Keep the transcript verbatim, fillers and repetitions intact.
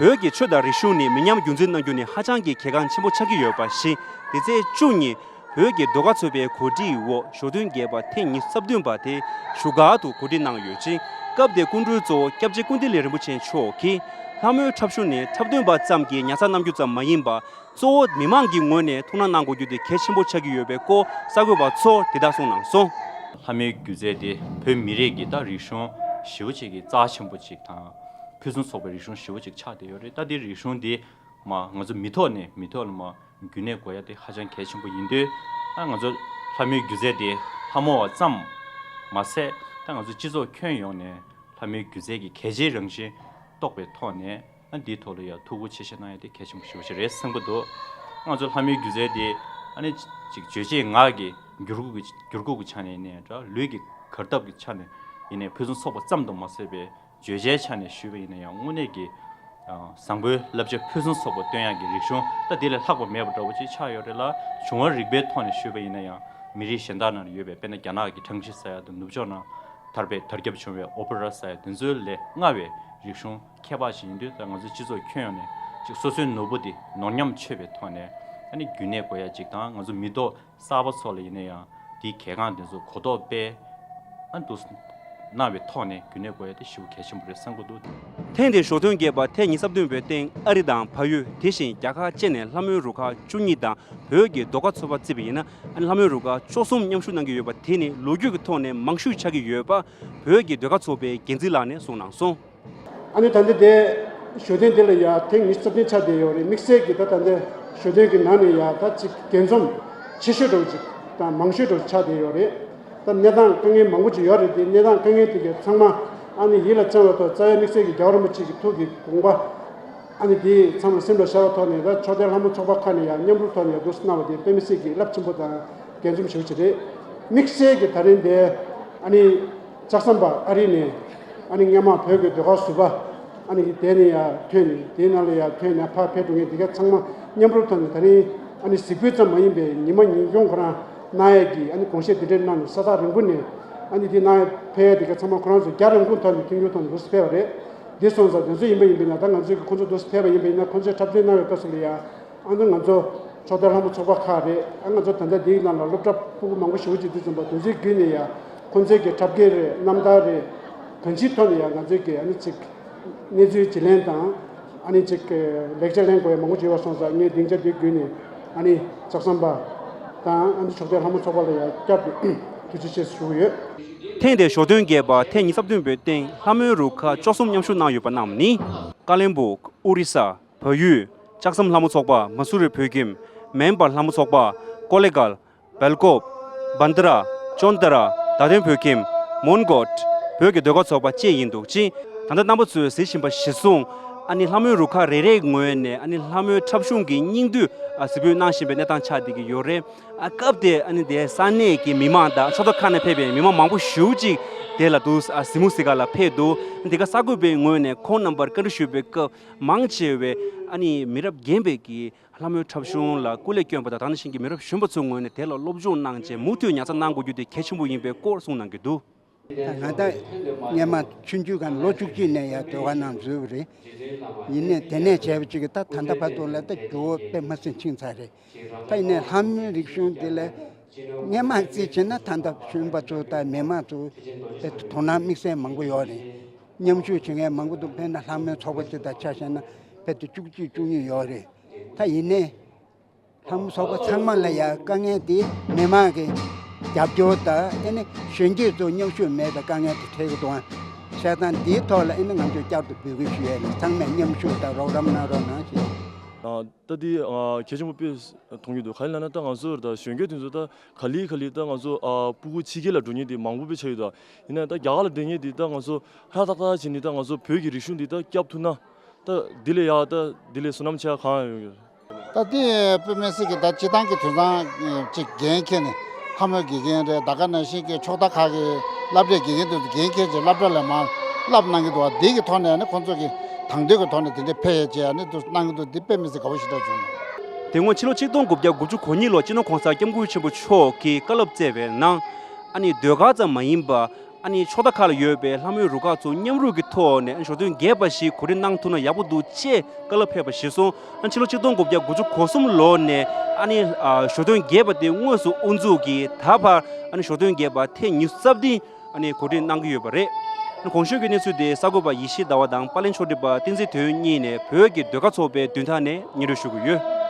བོད་ཀྱི་ཆོས་དང་རིག་གཞུང་ནི་མི་ཉམས་རྒྱུན་འཛིན་གནང་རྒྱུ་ནི་ཧ་ཅང་གི་གལ་འགངས་ཆེན་པོ་ཆགས་ཀྱི་ཡོད་པ་བཞིན། འདི་ཚེས་བཅུ་ཉིན་བོད་ཀྱི་ཟློས་གར་ཚོགས་པའི་གོ་སྒྲིག་འོག་ཞོ་སྟོན་རྒྱས་པ་ཐེངས་ཉི་ཤུ་རྩ་བདུན་པ་དེ་བཞུགས་སྒར་དུ་གོ་སྒྲིག་གནང་ཡོད་ཅིང་། སྐབས་དེར་སྐུ་མགྲོན་གཙོ་བོ་སྐྱབས་རྗེ་ཀུན་བདེ་ལེགས་རིན་པོ་ཆེ་མཆོག་གིས། ལྷ་མོའི་འཁྲབ་གཞུང་ནི་འཁྲབ་སྟོན་པ་ཙམ་གྱིས་ཉར་ཚགས་གནང་རྒྱུ་ཙམ་མ་ཡིན་པར། གཙོ་བོ་མི་མང་གི་ངོས་ནས་ཐུགས་སྣང་གནང་དགོས་རྒྱུ་དེ་གལ་ཆེན་པོ་ཆགས་ཀྱི་ཡོད་པའི་སྐོར་གསར་འགོད་པ་ཚོར་དེ་ལྟར་གསུངས་གནང་སོང་། ལྷ་མོའི་སྒྱུ་རྩལ་དེ་བོད་མི་རིགས་ཀྱི་ད་རིག་གཞུང་ཞེ་པོ་ཅིག་གི་རྩ་ཆེན་པོ་ཅིག་དང་། ཕུན་སུམ་ཚོགས་པའི་རིག་གཞུང་ཞེ་པོ་ཅིག་ཆགས་བསྡད་ཡོད་རེད། ད་དེ་རིག་གཞུང་དེ་མ་ང་ཚོ་མི་ཐོག་ནས་མི་ཐོག་ལ་མ་རྒྱུན་གནས་དགོས་ཡ་དེ་ཧ་ཅང་གལ་ཆེན་པོ་ཡིན་དུས། ད་ང་ཚོ་ལྷ་མོའི་སྒྱུ་རྩལ་དེ་ལྷ་མོ་བ་ཙམ་མ་ཟད། ད་ང་ཚོ་སྤྱི་ཚོགས་ཁྱོན་ཡོངས་ནས་ལྷ་མོའི་སྒྱུ་རྩལ་གྱི་གལ་ཆེའི་རང་བཞིན་རྟོགས་པའི་ཐོག་ནས། ཨ་འདིའི་ཐོག་ལ་ཡང་ཐུགས་ཁུར་ཆེ་བཞེས་གནང་ཡ་དེ་གལ་ཆེན་པོ་ཞེ་པོ་ཅིག་རེད་བསམ་གྱི་འདུག་ང་ཚོ་ལྷ་མོའི་སྒྱུ་རྩལ་དེ་ཨ་ནི་ཅིག་རྗོད་བྱེད་ངག་གི་འགྱུར་ཁུག་གི་འགྱུར་ཁུག་གི་ཆ་ནས་ཡིན་ནའི་འདྲ། ལུས་ཀྱི་གར་སྟབས་ཀྱི་ཆ་ནས་ཡིན་ནའི་ཕུན་སུམ་ཚོགས་པ་ཙམ་དུ་མ་ཟད་པའི་བརྗོད་བྱའི་ཆ་ནས་ཞུས་པ་ཡིན་ན་ཡང་དངོས་གནས་ཀྱི་ཨ་བཟང་པོའི་བསླབ་བྱ་ཕུན་སུམ་ཚོགས་པ་སྟོན་ཡག་གི་རིག་གཞུང་ད་དེ་ལས་ལྷག་པ་མེད་པ་འདྲ་བོ་ཅིག་ཆགས་ཡོད་རེད་ལ། བྱུང་བ་རིག་པའི་ཐོག་ནས་ཞུས་པ་ཡིན་ན་ཡང་མི་རིགས་གཞན་དག་ནང་ཡོད་པའི་དཔེར་ན་རྒྱ་ནག་གི་ཁྲང་ཞི་ཟེར་ཡ་དང་ནུབ་ཕྱོགས་ནང་དར་བའི་དར་ཁྱབ་བྱུང་བའི་ཨོ་པེ་ར་ཟེར་ཡ་དེ་ཚོའི་ལས་སྔ་བའི་རིག་གཞུང་ཁྱད་འཕགས་ཤིག་ཡིན་དུས། ད་ང་ཚོའི་སྤྱི་ཚོགས་ཁྱོན་ཡོངས་ནས་ཅིག་སོ་སོའི་ནོར་བུ་དེ་ནོར་ཉམས་ཆོད་པའི་ཐོག་ནས་ཨ་ནི་རྒྱུན་གནས་དགོས་ཡ་ཅིག་དང་། ང་ཚོ་མི་ཐོག་གསར་པ་ཚོ་ལ་ཡིན་ན་ཡང་དེའི་གལ་འགངས་དེ་ཚོ་གོ་རྟོགས་སྤེལ་ཨ་འདུག་གནང་བའི་ཐོག་ནས་རྒྱུན་གནས་དགོས་ཡ་དེ་ཞེ་པོ་གལ་ཆེན་པོ་རེད་བསམ་གྱི་འདུག་ཐེངས་འདིའི་ཞོ་སྟོན་རྒྱས་པ་ཐེངས་ཉི་ཤུ་རྩ་བདུན་པའི་སྟེང་ཨ་རི་དང་བལ་ཡུལ། དེ་བཞིན་རྒྱ་གར་བཅས་ནས་ལྷ་མོའི་རུ་ཁག་བཅུ་གཉིས་དང་། བོད་ཀྱི་ཟློས་གར་ཚོགས་པ་བརྩིས་པ་ཡིན་ན། ཨ་ནི་ལྷ་མོའི་རུ་ཁག་བཅུ་གསུམ་མཉམ་ཞུགས་གནང་གི་ཡོད་པ་དེ་ནི་ལོ་རྒྱུས་ཀྱི་ཐོག་ནས་མང་ཤོས་ཆགས་ཀྱི་ཡོད་པ་བོད་ཀྱི་ཟློས་གར་ཚོགས་པའི་འགན་འཛིན་ལགས་ནས་གསུངས་གནང་སོང་། ཨ་ནི་ད་ལྟ་དེ་ཞོ་སྟོན་དེ་ལ་ཡ་ཐེངས་ཉི་ཤུ་རྩ་བདུན་ཆགས་བསྡད་ཡོད་རེད། དམིགས་བསལ་གྱི་ད་ད་ལྟ་ཞོ་སྟོན་གྱི་ནང་ནས་ཡ་ད་ཅིག་རྒྱས་འཛོམས་ཆེ་ཤོས་འདྲ་བོ་ཅིག་དང་མང་ཤོས་འདྲ་བོ་ཆགས་བསྡད་ཡོད་རེད། ད་གནས་སྟངས་དཀའ་ངལ་མང་པོ་ཅིག་ཡོད་རེད་དེ། གནས་སྟངས་དཀའ་ངལ་དེ་གའི་ཚང་མ་ཨ་ནི་ཡིད་ལ་བཅངས་པའི་ཐོག་རྩ་བའི་དམིགས་བསལ་གྱི་རྒྱལ་བ་རིན་པོ་ཆེ་གི་ཐུགས་ཀྱི་དགོངས་པ། ཨ་ནི་དེ་ཚང་མ་སེམས་ལ་ཤར་བའི་ཐོག་ནས། ད་ཕྱོགས་མཐའི་ལྷ་མོ་ཚོགས་པ་ཁག་ནས་ཡང་མཉམ་རུབ་ཐོག་ནས་འདུག་སེ་གནང་བ་དེ་དཔེ་མི་སྲིད་ཀྱི་རླབས་ཆེན་པོ་དང་རྒྱས་འཛོམས་ཞེ་པོ་ཅིག་རེད། དམིགས་བསལ་གྱི་ད་རིང་དེ་ཨ་ནི་ལྕགས་ཟམ་པ་ཨ་རི་ནས་ཨ་ནི་སྔས་མ་བོད་ཀྱི་ཟློས་གར་ཟུར་པ་ཨ་ནི་དེ་ནས་ཡར་ཐོན་ནས། དེའི་ནང་ལ་ཡར་ཐོན་ནས་ཕར་ཕེབས་འགྲོ་མཁན་དེ་ག་ཚང་མ་མཉམ་རུབ་ཐོག་ནས། ད་རིང་ཨ་ནི་གཟིགས་འབུལ་ཙམ་མ་ཡིན་པའི་ཉི་མ་ཉིན་གུང་ཁོ་རང་གནང་ཡས་ཀྱི་ཨ་ནི་དགོངས་བཞེས་དེ་འདྲ་གནང་ནས། ས་ཐག་རིང་པོ་ནས་ཨ་ནི་དེ་གནང་ཡས་ཕེབས་ཡས་དེ་ག་ཚང་མ་ཁོ་རང་ཚོ་རྒྱ་རིན་གོང་ཐོག་ནས་མཐུན་འགྱུར་ཐོག་ནས་འདུག་སེ་ཕེབས་པ་རེད། འདི་སོང་ཙང་དེ་ཚོ་ཡིན་པ་ཡིན་པས་ན། ད་ང་ཚོའི་གི་ཁོང་ཚོ་འདུག་སེ་ཕེབས་པ་ཡིན་པས་ན། ཁོང་ཚོས་འཁྲབ་སྟོན་གནང་བའི་སྐབས་སུ་ལ་ཡང་ཨ་ནི་ང་ཚོ་ཕྱོགས་མཐའི་ལྷ་མོ་ཚོགས་པ་ཁག་རེད། ཨ་ང་ཚོ་ད་ལྟ་འདིའི་ནང་ལ་སློབ་གྲྭ་ཕྲུ་གུ་མང་པོ་ཞེ་པོ་ཅིག་འདུག་ཙམ་པ། དེ་ཚོའི་བརྒྱུད་ནས་ཡང་ཁོང་ཚོའི་གི་འཁྲབ་སྐད་རེད། རྣམ་ཐར་རེད། གང་ཅིའི་ཐོག་ནས་ཡང་ང་ཚོའི་གི་ཨ་ནི་ཅིག་གནས་ཚུལ་བརྗེ་ལེན་དང་། ཨ་ནི་ཅིག་ལེགས་ཆ་ལེན་དགོས་ཡ་མང་པོ་ཅིག་ཡོད་པ་སོང་ཙང་། ངས་སྡིངས་ཆ་འདི་བརྒྱུད་ནས་ཨ་ནི་ལྕགས་ཟམ་པ་དང་ཨ་ནི་ཕྱོགས་མཐའི་ལྷ་མོ་ཚོགས་པ་ལ་ཡང་བསྐྱར་དུ་ཐུགས་རྗེ་ཆེ་ཞུ་གི་ཡོད། ཐེངས་འདིའི་ཞོ་སྟོན་རྒྱས་པ་ཐེངས་ཉི་ཤུ་རྩ་བདུན་པའི་སྟེང་ལྷ་མོའི་རུ་ཁག་བཅུ་གསུམ་མཉམ་ཞུགས་གནང་ཡོད་པ་རྣམས་ནི། ཀ་ལོན་སྦུག། ཨོ་རི་ས། བལ་ཡུལ། ལྕགས་ཟམ་ལྷ་མོ་ཚོགས་པ། མ་སུ་རི་བོད་ཁྱིམ། མེན་པར་ལྷ་མོ་ཚོགས་པ། ཀོ་ལེ་གྷལ། སྦེལ་ཀོབ། བྷན་དྷ་ར། ཅོན་ཏ་ར། བརྡ་དོན་བོད་ཁྱིམ། མོན་གྷོ། བོད་ཀྱི་ཟློས་གར་ཚོགས་པ་བཅས་ཡིན་འདུག་ཅིང་། ད་ལྟ་རྣམ་པ་ཚོས་གཟིགས་བཞིན་པ་གཞིར་བཟུང་། ཨ་ནི་ལྷ་མོའི་རུ་ཁག་རེ་རེའི་ངོས་ནས་ཨ་ནི་ལྷ་མོའི་འཁྲབ་གཞུང་གི་སྙིང་བསྡུས་ཨ་གཟིགས་འབུལ་གནང་བཞིན་པའི་གནས་སྟངས་ཆགས་བསྡད་ཀྱི་ཡོད་རེད། ཨ་སྐབས་དེར་ཨ་ནི་དེ་ས་གནས་ཀྱི་མི་མང་དང་ཕྱོགས་མཐའ་ཁག་ནས་ཕེབས་པའི་མི་མང་མང་པོ་ཞེ་པོ་ཅིག་དེ་ལ་འདུག་ཨ་གཟིགས་མོ་གཟིགས་ག་ལ་ཕེབས་འདུག་དེ་ག་གསར་འགོད་པའི་ངོས་ནས་ཁོང་རྣམ་པར་བཀའ་འདྲི་ཞུས་པའི་སྐབས། མང་ཆེ་བས་ཨ་ནི་མི་རབས་རྒན་པའི་གི་ལྷ་མོའི་འཁྲབ་གཞུང་ལ་སྐུ་ལས་བསྐྱོན་པ་དང་། ད་ནང་བཞིན་གྱི་མི་རབས་གཞོན་པ་ཚོའི་ངོས་ནས་དེ་ལ་སློབ་སྦྱོང་གནང་རྗེས་མུ་མཐུད་ཉར་ཚགས་གནང་དགོས་རྒྱུ་དེ་གལ་ཆེན་པོ་ཡིན་པའི་སྐོར་གསུངས་གནང་གི་འདུག་ད་ང་ད་སྔས་མ་ཆུང་ཆུང་སྒང་ལོ་བཅུ་གཅིག་ནས་ཡར་ཟློས་གར་ནང་འཛུལ་བ་རེད། ཡིན་ནའི་དེ་ནས་བྱས་པ་ཅིག་གིས་ད་ད་ལྟ་བར་དུ་ལ་ད་འགྱུར་བ་དཔེ་མ་སྲིད་ཕྱིན་ཚར་རེད། ད་ཡིན་ནའི་ལྷ་མོའི་རིག་གཞུང་འདི་ལ་སྔས་མ་རྩིས་བྱས་ན་ད་ལྟ་གཞོན་པ་ཚོ་དང་མི་མང་ཚོ་དེ་དོ་སྣང་དམིགས་བསལ་མང་པོ་ཡོད་རེད། མཉམ་ཞུགས་བྱེད་མཁན་མང་པོ་འདུག་དཔེར་ན་ལྷ་མོའི་ཚོགས་པ་ཅིག་དང་ཆ་བཞག་ན་དཔེ་དེ་བཅུ་གཅིག་བཅུ་གཉིས་ཡོད་རེད། ད་ཡིན་ནའི་ལྷ་མོ་ཚོགས་པ་ཚང་མ་ལ་ཡང་དཀའ་ངལ་དེ་མི་མང་གི་རྒྱབ་སྐྱོར་དང་། ཨ་ནི་གཞོན་སྐྱེས་ཚོ་མཉམ་ཞུགས་མེད་པའི་དཀའ་ངལ་དེ་འཕྲད་ཀྱི་འདུག་ཨ། བྱས་ཙང་འདིའི་ཐོག་ལ་ཨ་ནི་ང་ཚོས་བསྐྱར་དུ་འབོད་སྐུལ་ཞུ་ཡས་ལ་ཚང་མས་མཉམ་ཞུགས་དང་རོགས་རམ་གནང་རོགས་གནང་ཞེས། ད་འདི་གལ་ཆེན་པོ་དཔེ་མཐོང་གི་འདུག་ག་རེ་ལབ་ན། ད་ང་ཚོ་ད་གཞོན་སྐྱེས་དེ་ཚོ་ད་ག་ལེ་ག་ལེ་ད་ང་ཚོ་ཨ་སྤུ་གུ་ཕྱི་རྒྱལ་ལ་འགྲོ་མཁན་དེ་མང་པོ་དཔེ་ཆགས་ཡོད་ད། ཡིན་ན་ད་རྒྱ་གར་ལ་བསྡད་མཁན་དེ་ད་ང་ཚོ་ཧྲ་ཏག་ཏག་བྱས་ནས་ད་ང་ཚོ་བོད་ཀྱི་རིག་གཞུང་འདི་ད་སྐྱབས་ཐུབ་ན། ད་འདི་ལས་ཡག་ད་འདི་ལས་བསོད་ནམས་ཆེ་གང་ཡོང་གི། ད་འདི་དཔེ་མི་སྲིད་ཀྱི་ད་སྤྱི་བཏང་གི་དུས་བཟང་ཅིག་འགན་འཁྱེར་ནས་ལྷ་མོའི་དགེ་རྒན་རེད། ད་ག་ནང་བཞིན་གྱི་ཕྱོགས་མཐའ་ཁག་གི་སློབ་གྲྭའི་དགེ་རྒན་དེ་ཚོ་འགན་འཁྱེར་བྱས་སློབ་གྲྭ་ལ་མར་བསླབ་གནང་གི་འདུག་བ། འདི་གི་ཐོག་ནས་ནི་ཁོང་ཚོ་གི་དང་དོད་ཀྱི་ཐོག་ནས་དེ་འདྲའི་ཕེབས་ཡས་བྱས་ནི་འདུག་གནང་གི་འདུག་འདི་དཔེ་མི་སྲིད་དགའ་པོ་ཞེ་དྲག་བྱུང་། དེ་སྔོན་ཕྱི་ལོ་ཆིག་སྟོང་དགུ་བརྒྱ་དགུ་བཅུ་གོ་གཉིས་ལོར་སྤྱི་ནོར་གོང་ས་སྐྱབས་མགོན་ཆེན་པོ་མཆོག་གིས་བཀའ་སློབ་སྩལ་བའི་ནང་། ཨ་ནི་ཟློས་གར་ཙམ་མ་ཡིན་པར། ཨ་ནི་ཕྱོགས་མཐའ་ཁག་ལ་ཡོད་པའི་ལྷ་མོའི་རུ་ཁག་ཚོ་མཉམ་རུབ་ཀྱི་ཐོག་ནས་ཨ་ནི་ཞོ་སྟོན་རྒྱས་པ་ཞིག་གོ་སྒྲིག་གནང་ཐུབ་ན་ཡག་པོ་འདུག་ཅེས་བཀའ་སློབ་ཕེབས་པ་གཞིར་བཟུང་ཨ་ནི་ཕྱི་ལོ་ཆིག་སྟོང་དགུ་བརྒྱ་དགུ་བཅུ་གོ་གསུམ་ལོ་ནས་ཨ་ནི་ཞོ་སྟོན་རྒྱས་པ་དེ་དངོས་སུ་དབུ་འཛུགས་ཀྱིས་ད་བར་ཨ་ནི་ཞོ་སྟོན་རྒྱས་པ་ཐེངས་ཉི་ཤུ་རྩ་བདུན་ཨ་ནི་གོ་སྒྲིག་གནང་གི་ཡོད་པ་རེད། ཨ་ནི་གོང་ཞུས་ཀྱི་གནས་ཚུལ་དེ་གསར་འགོད་པ་ཡེ་ཤེས་ཟླ་བ་དང་པར་ལེན་ཕྱོགས་སྒྲིག་པ་བསྟན་འཛིན་དོན་གཉིས་ནས་བོད་ཀྱི་ཟློས་གར་ཚོགས་པའི་མདུན་ཐང་ནས་སྙན་སྒྲོན་ཞུ་གི་ཡོད།